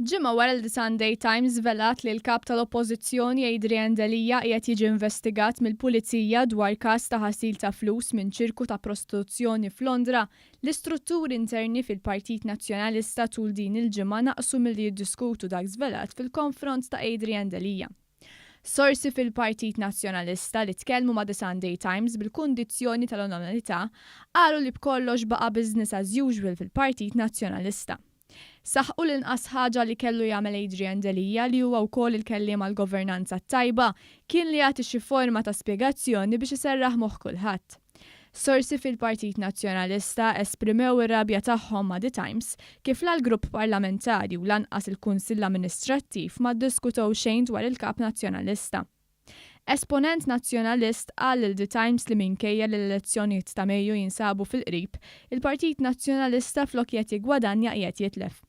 Ġimgħa wara li The Sunday Times żvelat li l-Kap tal-Oppożizzjoni Adrian Delia qiegħed jiġi investigat mill-Pulizija dwar każ ta' ħasil ta' flus minn ċirku ta' prostituzzjoni f'Londra, l-istrutturi interni fil-Partit Nazzjonalista tul din il-ġimgħa naqsu milli jiddiskutu dak żvelat fil-konfront ta' Adrian Delia. Sorsi fil-Partit Nazzjonalista li tkellmu ma' The Sunday Times bil-kundizzjoni tal-anonimità qalu li b'kollox baqa' business as usual fil-Partit Nazzjonalista. Saħqu li l-inqas ħaġa li kellu jagħmel Adrian Delia, li huwa wkoll il-kelliem għall-governanza t-tajba, kien li jagħti xi forma ta' spjegazzjoni biex iserraħ moħħ kulħadd. Sorsi fil-Partit Nazzjonalista esprimew ir-rabja tagħhom ma' The Times kif la l-grupp parlamentari u lanqas il-Kunsill Amministrattiv ma ddiskutew xejn dwar il-Kap Nazzjonalista. Esponent Nazzjonalist qal lil The Times li minkejja li l-elezzjonijiet ta' Mejju jinsabu fil-qrib, il-Partit Nazzjonalista flok qiegħed jiggwadanja qiegħed jitlef.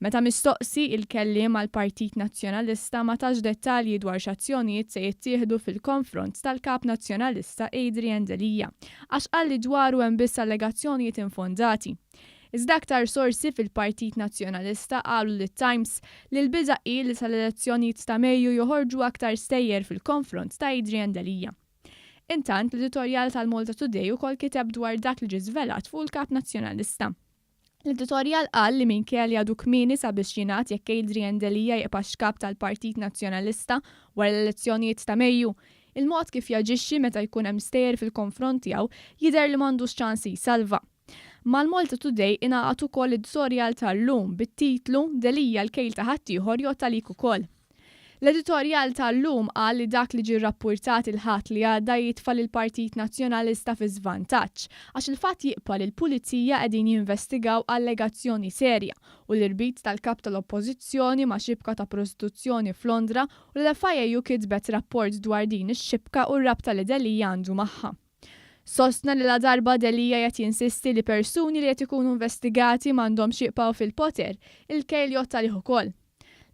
Meta mistoqsi, il-kelliem għall-Partit Nazzjonalista ma tax dettalji dwar x'azzjonijiet se jittieħdu fil-konfront tal-Kap Nazzjonalista Adrian Delia, għax qal li dwaru hemm biss allegazzjonijiet infondati. Iżda aktar sorsi fil-Partit Nazzjonalista qalu lit-Times li l-biża' hi li sal-elezzjonijiet ta' Mejju joħorġu aktar stejjer fil-konfront ta' Adrian Delia. Intant, l-editorjal tal-Malta Today ukoll kiteb dwar dak li ġie żvelat fuq il-Kap Nazzjonalista. L-editorjal qal li minkejja li għadu kmieni sabiex jingħad jekk Adrian Delia jibqax Kap tal-Partit Nazzjonalista wara l-elezzjonijiet ta' Mejju, il-mod kif jaġixxi meta jkun hemm stejjer fil-konfront tiegħu jidher li m'għandux ċans li jsalva. Mal-Malta Today ingħaqad ukoll l-editorjal tal-Lum bit-titlu Delia l-kejl ta' ħaddieħor jgħodd għalik ukoll. L-editorjal tal-Lum qal li dak li ġie rrappurtat il-Ħadd li għadda jitfa' lill-Partit Nazzjonalista fi żvantaġġ għax il-fatt jibqa' li l-Pulizija qegħdin jinvestigaw allegazzjoni serja u l-irbit tal-Kap tal-Oppożizzjoni ma' xibka ta' prostituzzjoni f'Londra u li l-FIAU kitbet rapport dwar din ix-xibka u r-rabta li Delia għandu magħha. Sostna li ladarba Delia qed jinsisti li persuni li qed ikunu investigati m'għandhomx jibqgħu fil-poter, il-kejl jgħodd għalih ukoll.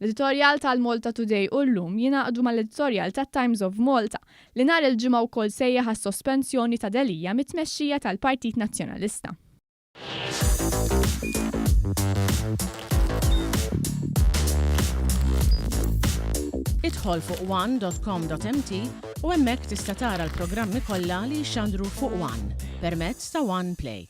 L-editorjal tal-Malta Today u llum jingħaqdu mal-editorjal tat-Times of Malta li nhar il-Ġimgħa wkoll sejjaħ għas-sospensjoni ta' Delia mit-tmexxija tal-Partit Nazzjonalista. Idħol fuq one.com.mt u hemmhekk tista' tara l-programmi kollha li jixxandru fuq One permezz ta' One Play.